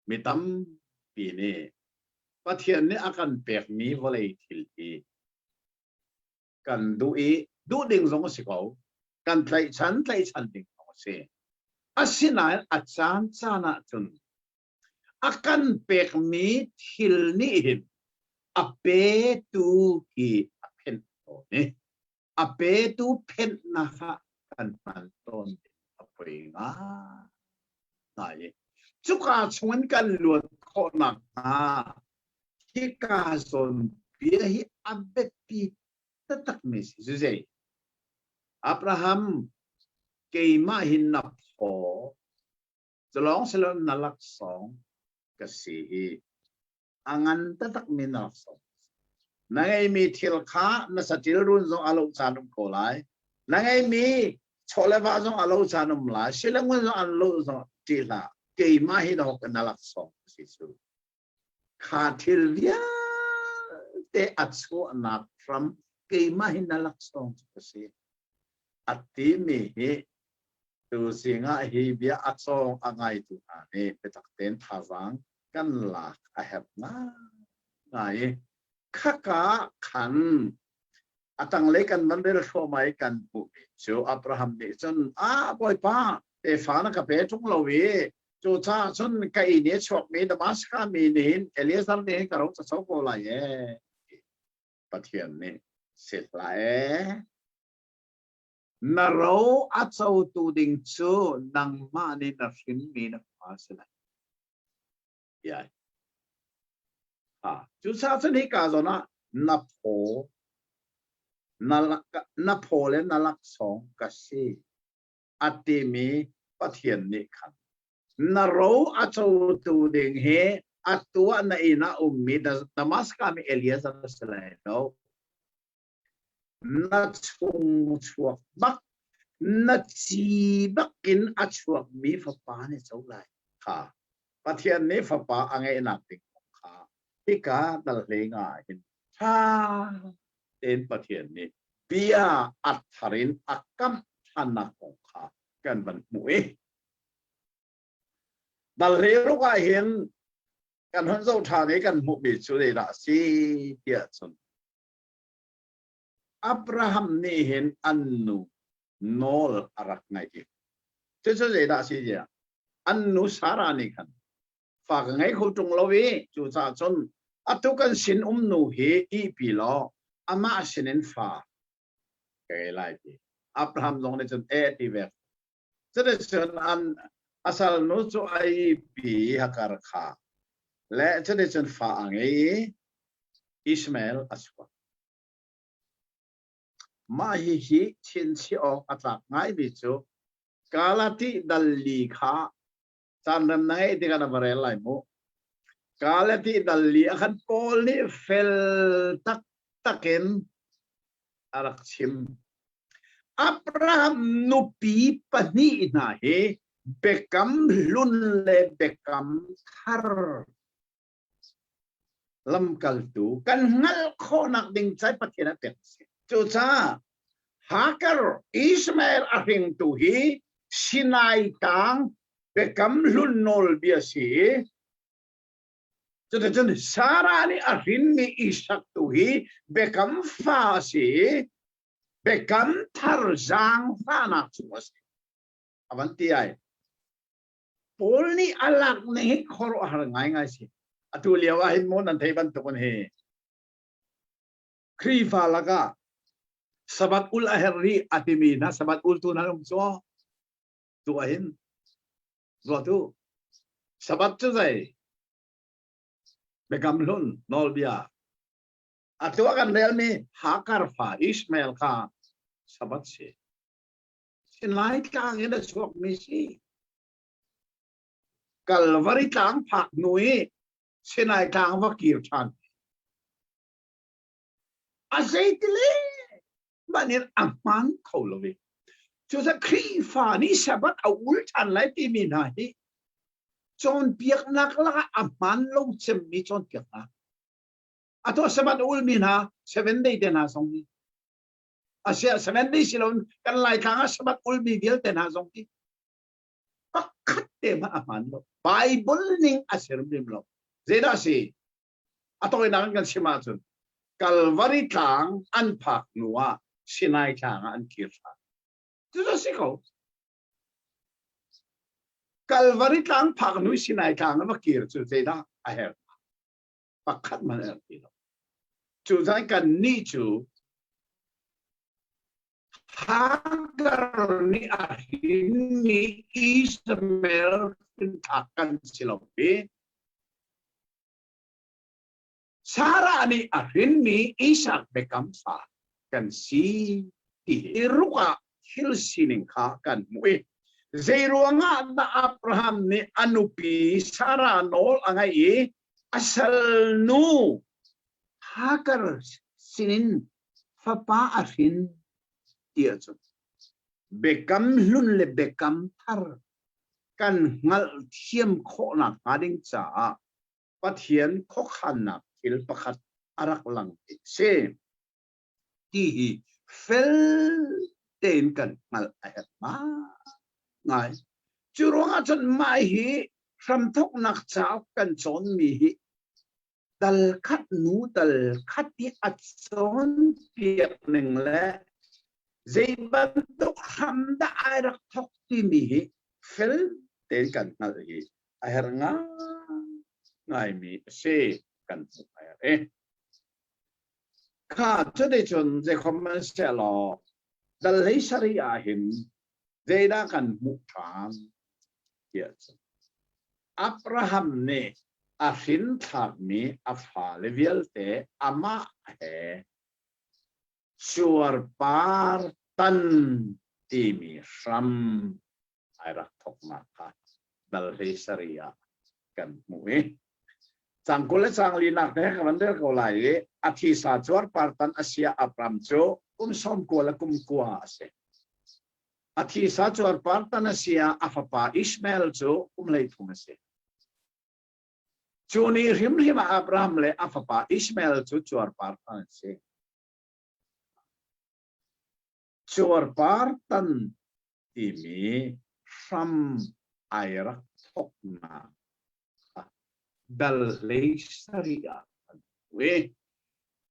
Mi tampi nih Pathian nih a kan pekmi vawlei thil hi kan duh i duh ding zong a si ko. Kan tlaihchan tlaihchan ding zong a si. Asinain a caan caan ahcun a kan pekmi thil nih hin a petu hi a phenh tawn i a petu phenhnak ah kan hman tawn ding a poi ngai. Cuka chungin kan luat khawh nakhnga hika zawn bia hi a biapi taktakmi si. Zei? Abraham, keimah hi na phaw, cu lawng si lo na laksawng ka si hi. A ngan taktakmi na laksawng. Na ngeimi thil kha na saṭil run zong a loh caan um ko lai. Na ngeimi chaw le va zong a lo caan um lai. Silangun zong an lo zong ṭih hlah. Keimah hi na na laksawng ka si cu. Kha thil vialte a chuahnak hram keimah hi na laksawng cu ka si. A timi hi tuzing ah hi bia a cawng a ngaitu hna nih biatak tein thazaang kan lak a herh ngaingai i khaka khan a tanglei kan van rel thluahmah i kan hmuhmi cu Abraham nih cun a bawipa tefa na ka pe ṭung lo i cucaah cun ka inn i a chuakmi Damaskas mi nih hin Eliezer nih hin ka ro ca co ko lai ee Pathian nih si hlah ee na ro a cotu ding cu nangmah nih na hrinmi na fa si lai Iai. Ha, cucaah cun hika zawn ah na phaw na na phaw le na laksawng ka si a timi Pathian nih khan na ro a cotu ding hi atu ah na inn ah ummi Damascus mi Eliezer si lai lo. Na chung chuak bak na ci bak in a chuakmi fapa nih co lai kha Pathian nih fapa a ngeihnak ding kong kha hika dal hlei nga hin ṭha tein Pathian nih bia a thar in a kamh ṭhannak kong kha kan van hmuh i dal hlei ruk ah hin kan hun zoh ṭhan i kan hmuhmi cu zeidah a si tiah cun Abraham nih hin an nu nawl a rak ngaih i cucu zeidah a si tiah an nu Sarah nih khan fa ka ngei kho ṭung lo i cucaah cun atu kan sin um nu hi ihpi law amah sinin fa ka ngei lai ti Abraham zong nih cun eh ti ve cuticun an a salnu cu a ihpi Hagar kha le cuticun fa a ngei i Ishmael a chuak mah hihi chinchiah awk a tlak ngaimi cu Galati dal li kha caan rem na ngeih tikah na va rel lai mu. Galati dal li ah khan Paul nih fel taktak in a rak chim. Abraham nupi pahnih hna hi biakam hlun le biakam thar lamkaltu kan hngalh khawhnak ding cai Pathian a pek si. Cucaah Hagar Ishmael a hringtu hi Sinai tlang biakam hlun nawlbia si i cuticun Sarah nih a hrinmi Isak tu hi biakam fa a si i biakam thar zaangfahnak chung a si. A van ti ai. Paul nih a lak ning hi khuaruahhar ngaingai si. Atu lio ah hin maw nan theih bantuk in hi Khrihfa lakah Sabbath ul a herh rih a timi hna Sabbath ultu nan um cu tu ah hin ruat u. Sabbath cu zei? Biakam hlun nawlbia. Atu ah kan relmi Hagar fa Ishmael kha Sabbath si. Sinai tlang in a chuakmi si. Kalvari tlang phak hnu i Sinai tlang va kir ṭhan. A zeitile man in a hmaan kho lo i. Cucaah Khrihfa nih Sabbath a ul ṭhan lai timi hna hi cawnpiaknak lakah a hmaan lo cemmi cawnpiaknak. Atu Sabbath a ulmi hna seven day te hna zong hi asiah seven day si loin kan Laitlang ah Sabbath ulmi vialte hna zong hi pakhat te hmanh a hmaan lo. Bible ning a si hrimhrim lo. Zeidah a si? A tawinak in kan chim ahcun Kalvari tlang an phak hnu ah Sinai tlang ah an kir ṭhan. Cucu a si ko. Kalvari tlang phak hnu Sinai tlang ah va kir cu zeidah a herh? Pakhat hmanh a herh ti lo. Cu zan kan nih cu Hagar nih a hrinmi Ishmael hrinthlak kan si lo i Sarah nih a hrinmi Isak biakam fa kan si ti hi ruk ah thil sining kha kan hmuh i zeiruangah dah Abraham nih a nupi Sarah nawl a ngaih i a salnu Hagar sinin fapa a hrin ti ahcun biakam hlun le biakam thar kan hngalhthiam khawhnak hnga ding caah Pathian khuakhannak thil pakhat a rak lang ti si ti hi fel tein kan hngalh a herh ngai. Cu ruangah cun mah hi hramthoknak cauk kan cawnmi hi dal khat nu dal khat i a cawnpiak ning le zei bantuk hram dah ai rak thok timi hi fel tein kan hngalh hi a herh ngaimi a si kan hmuh a herh i kha cuticun zeikhom man sehlaw dal hlei sarih ah hin zeidah kan hmuh ṭhan tiah cun Abraham nih a hrinthlakmi a fale vialte amah he cuarpar tan timi hram ai rak thoknak kha dal hlei sarih ah kan hmuh i cang 20 le cang linak te ka van rel ko lai i a thisa cuarpar tan a sia Abraham cu kum 90 le kum kua a si. A thisa cuarpar tan a si ah a fapa Ishmael cu kum 33 a si. Cu ni hrimhrim ah Abraham le a fapa Ishmael cu cuarpar tan an si. Cuarpar tan timi hram ai rak thoknak dal hlei sarih ah an hmu i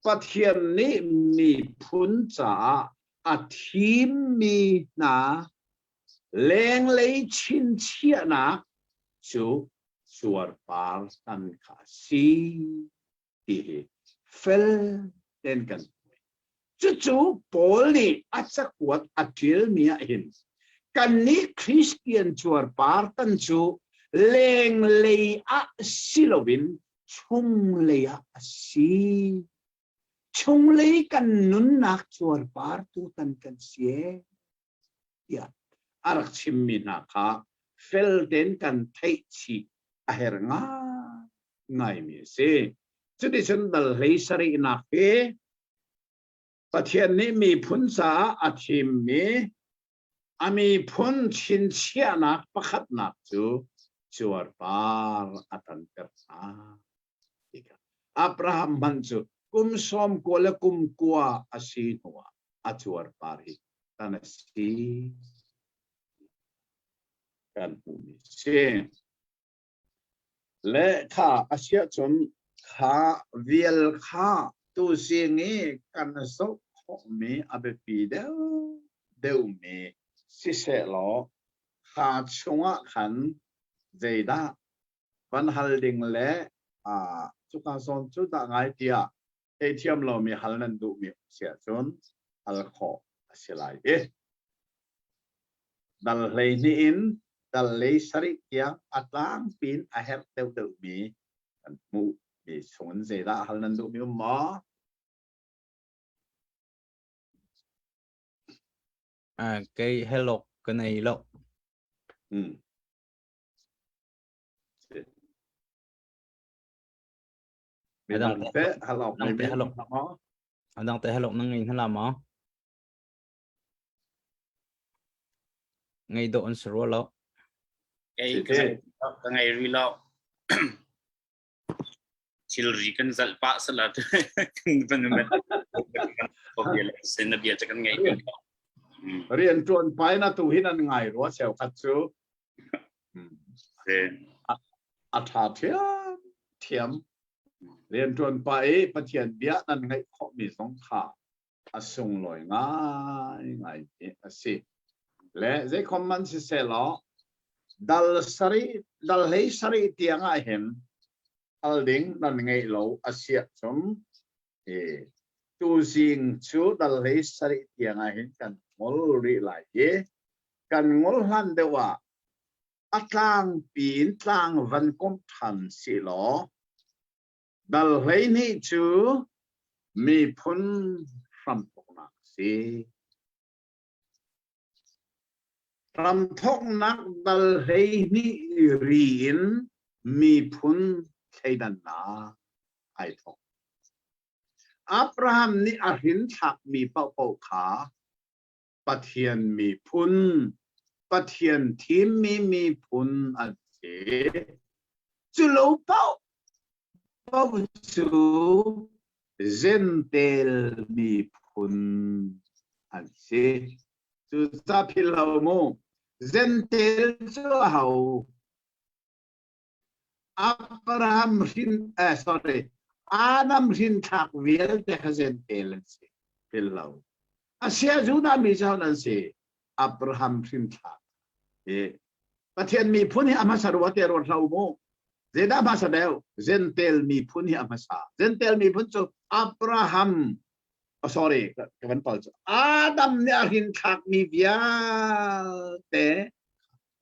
Pathian nih miphun caah a thimmi hna lenglei chinchiahnak cu cuarpar tan kha a si ti hi fel tein kan hmuh. Cucu Paul nih a cakuat a ṭialmi ah hin kannih Christian cuarpar tan cu lenglei ah si loin chunglei ah a si. Chunglei kan nunnak cuarpar tu tan kan si tiah a rak chimmi hna kha fel tein kan theih chih a herh ngaingaimi a si. Cuticun dal hlei sarihnak hi Pathian nih miphun caah a thimmi a miphun chinchiahnak pakhatnak cu cuarpar a tanter hna. Abraham hmanh cu kum 90 le kum kua a si hnuah a cuarpar hi tan a si kan hmuhmi si. Le kha a siah cun kha vial kha tuzing i kan zoh khawhmi a biapi deuh deuhmi sisehlaw kha chungah khan zeidah van hal ding le cuka zawn cu dah ngai tiah theithiam lomi hal nan duhmi si ahcun hal khawh a si lai i dal 12 in dal lei sarih tiang a tlangpi in a herh deuhdeuhmi kan hmuh mi chungin zeidah hal nan duhmi um maw? Kei helok ka nei lo. Midang te halok Nang te halok. Adang te halok nang ngei hna la maw? Ngei dawh an si rua lo. Kei ka ngei rih lo. Thilri kan zalh pah sala kan van van sin na bia ca kan ngei ko. Rian tuan pai na tu hin an ngai rua cheu khat cu. A tha thiam thiam. Rian tuan pa i Pathian bia nan ngaih khawh mi zong kha a sunglawi ngaingai mi a si. Le zeikhom man siseh law dal sarih dal hlei sarih tiang ah hin al ding nan ngeih lo a si ahcun e tuzing cu dal hlei sarih tiang ah hin kan ngol rih lai i kan ngol hlan deuh ah a tlangpi in tlang van komh ṭhan si law Dal 12 cu miphun hramthawknak a si. Hramthawknak dal 12 ri in miphun thleidannak ai thawk. Abraham nih a hrinthlakmi paohpaoh kha Pathian miphun, Pathian thimmi miphun an si. Cu lo paoh paoh cu Gentel miphun an si. Cucaah philh lo mu. Gentel cu aho? Abraham hrin eh, sorry Adam hrinthlak vialte kha Gentel an si. Philh lo. Asia Judah mi cu an si. Abraham hrinthlak. Hi Pathian miphun hi a hmasa rua te ruat hlah u mu. Zeidah hmasa deuh? Gentel miphun hi a hmasa. Gentel miphun cu Abraham oh, sorry ka van pal cu Adam nih a hrinthlak mi vialte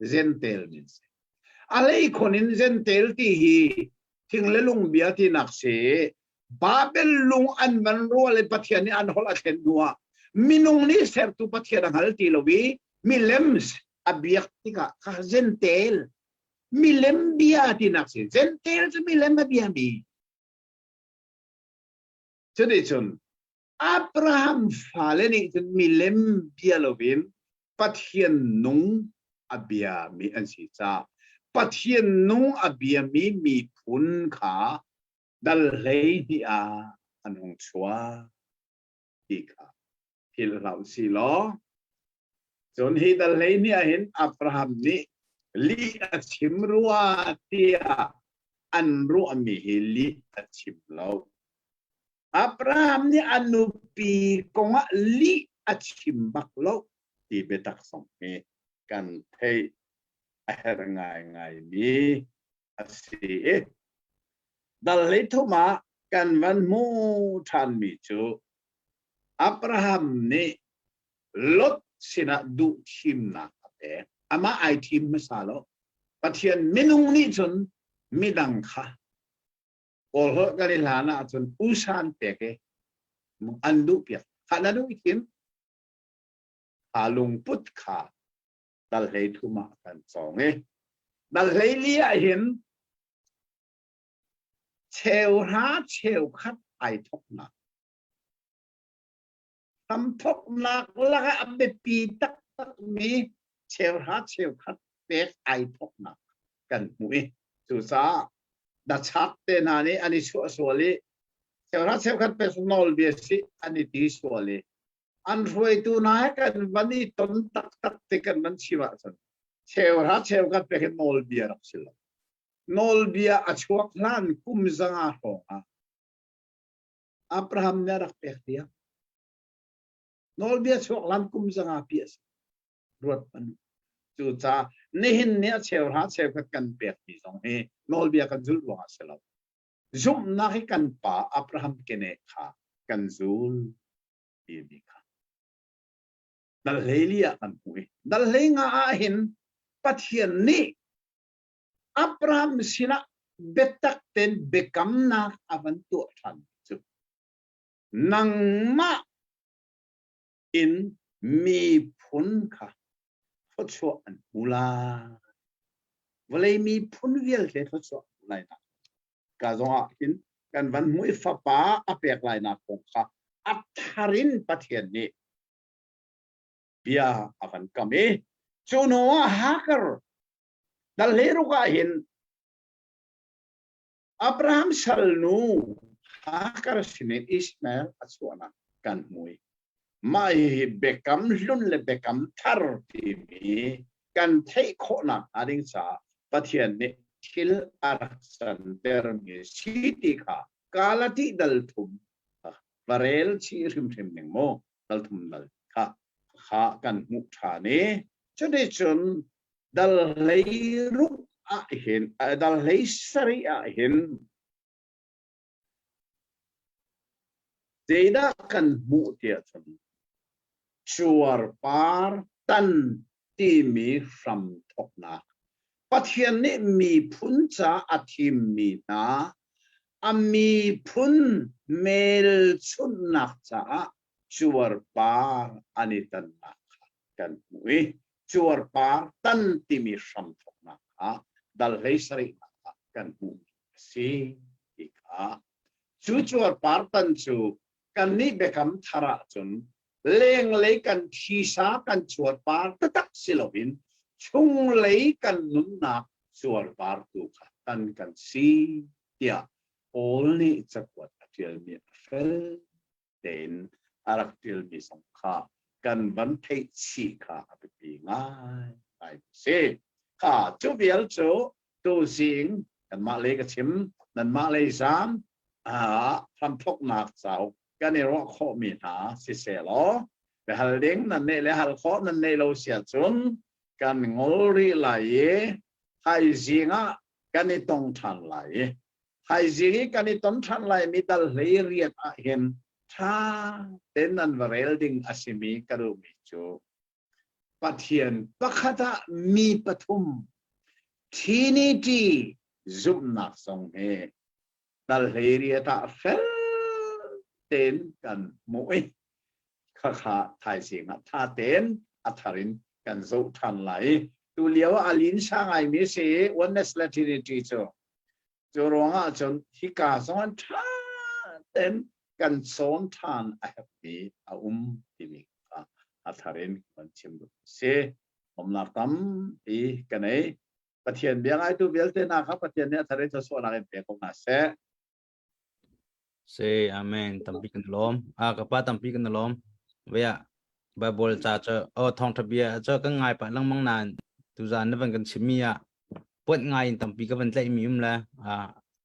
Gentel min si. A hlei khun in Gentel ti hi thing le lung bia tinak si. Babel lung an van rual i Pathian nih an holh a thlen hnuah minung nih sertu Pathian a hngal ti lo i milem a biak tikah kha Gentel milem bia tinak si. Gentel cu milem a bia mi. Cuticun Abraham fale nih cun milem bia loin Pathian nung a biami an si caah Pathian nung a biami miphun kha dal 12 ah an hung chuak ti kha philh hlah usih law cun hi dal 12 ah hin Abraham nih lih a chim rua tiah an ruahmi hi lih a chim lo. Abraham nih a nupi kongah lih a chim bak lo ti biatak zong hi kan theih a herh ngaingaimi a si i dal 13 ah kan van hmu ṭhanmi cu Abraham nih Lot sinah duh thimnak a pek. Amah ai thim hmasa lo. Pathian minung nih cun midang kha Kawl holh kan i hlan ahcun usan pek i an duh piak. Kha na duh i thim. Kha lungput kha dal 13 ah kan cawng i dal 14 ah hin cheuhra cheukhat ai thoknak hramthoknak lakah a biapi taktakmi cheuhra cheukhat pek ai thoknak kan hmuh i cucaah dachak te hna nih an i chuah sual i cheuhra cheukhat pek nawlbia si an i ti sual i an hruaitu hna he kan van i ton taktak ti kan van chim ahcun cheuhra cheukhat pek hi nawlbia rak si lo. Nawlbia a chuak hlan kum 500 hrawng ah Abraham nih a rak pek tiang. Nawlbia chuak hlan kum 500 pi a si. Ruat hmanh. Cucaah nihin ni a cheuhra cheukhat kan pekmi zong hi nawlbia kan zulh ruangah a si lo. Zumhnak hi kan pa Abraham kene kha kan zul timi kha. Dal 14 ah kan hmuh i dal 15 ah hin Pathian nih Abraham sinah biatak tein biakamnak a van tuah ṭhan cu nangmah in miphun kha thluachuah an hmu lai. Vawlei miphun vialte thluachuah an hmu lai nak. Ka zong ah hin kan van hmuh i fapa a pek lai nak kong kha a thar in Pathian nih bia a van kam i. Cu hnu ah Hagar dal 16 ah hin Abraham salnu Hagar sinin Ishmael a chuahnak kan hmu i mah hihi biakam hlun le biakam thar timi kan theih khawhnak hnga ding caah Pathian nih thil a rak cantermi si ti kha Galati dal thum va rel chih hrimhrim ning mu dal thum dal kha kha kan hmuh ṭhan i cuticun dal 16 ah hin dal 17 ah hin zeidah kan hmuh tiah cun cuarpar tan timi hramthawknak Pathian nih miphun ca a thimmi hna a miphun hmelchunhnak caah cuarpar an i tannak kha kan hmuh i cuarpar tan timi hramthawknak kha dal 17nak ah kan hmuhmi a si ti kha cu cuarpar tan cu kannih biakam thar ahcun lenglei kan thisa kan cuarpar taktak si loin chunglei kan nunnak cuarpar tu kha tan kan si tiah Paul nih cakuat a ṭialmi a fel tein a rak ṭialmi zong kha kan van theih chih kha a biapi ngai ngai si. Kha cu vial cu tuzing kanmah lei ka chim nanmah lei zan hramthoknak cauk kan i ruah khawhmi hna siseh law biahal ding nan neih le hal khawh nan neih lo si ahcun kan ngol rih lai i thaizing ah kan i tong ṭhan lai i Thaizing i kan i ton ṭhan laimi dal 18 ah hin ṭha tein nan va rel ding a simi ka duhmi cu Pathian pakhat ah mi pathum Trinity zumhnak zong hi dal 18 ah fel tein kan hmuh i khakha thaizing ah ṭha tein a thar in kan zoh ṭhan lai i tu lio ah a linsa ngaimi si oneness le Trinity cu. Cu ruangah cun hika zong an ṭha tein kan cawn ṭhan a herhmi a um timi kha a thar in kan chim duh a si. Umnak tampi ka nei. Pathian bia ngaitu vialte hna kha Pathian nih a thar in thluachuahnak in pe ko hna seh. Se amen tampi kan lawm. A ka pa tampi kan lawm. Vea Bible ca cu oh thawngtha bia cu kan ngai pah lengmang nain tuzan na van kan chimmi ah puat ngai in tampi ka van tlaih mi um le a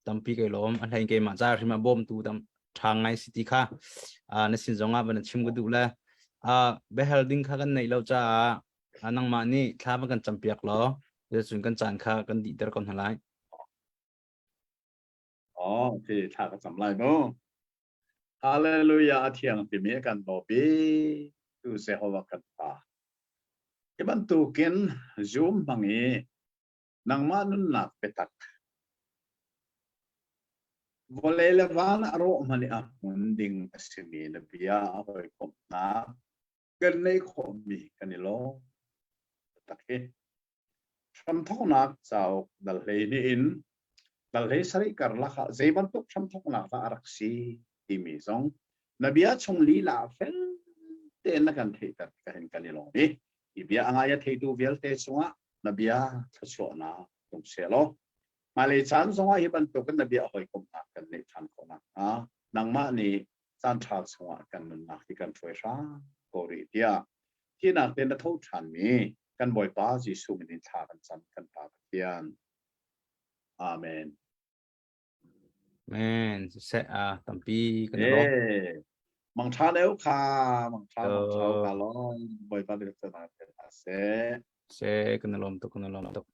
tampi kai lawm a hlein keimah ca hrim ah bawmtu tam ṭha ngai si ti kha na sin zong ah van chim ka duh le a biahal ding kha kan neih lo caah nangmah nih thla van kan campiak law cun kan caan kha kan dihter ko hna lai. Oh, okay, thla ka cam lai mu. Hallelujah a thiang timi kan bawpi tu Jehovah kan Pa. Hi bantukin Zoom hmang i nangmah nunnak biatak vawlei le van a rawh hmanh i a hmun ding a simi na bia a hawikomhnak kan neih khawhmi kan i lawm tak hi. Hramthawknak cauk dal 12 in dal 17 karlak ah zei bantuk hramthawknak dah a rak si timi zong na bia chung lila fel tein na kan theihter ka hin kan i lawm i hi bia a ngai a theitu vialte cungah na bia thluachuahnak tung selaw hmailei caan zongah hi bantukin na bia hawikomhnak kan neih ṭhan khawh nakhnga nangmah nih caan ṭha chungah kan nunnak hi kan hruai hram ko rih tiah thihnak tein na tho ṭhanmi kan Bawipa Jesuh min in thla kan cam kan Pa Pathian. Amen. Men siseh a tampi kan lawm. Eh, mang ṭha leu kha, mang ṭha mang ṭha ka lawm. Bawipa nih na se. Se kan lawm tuk kan lawm tuk.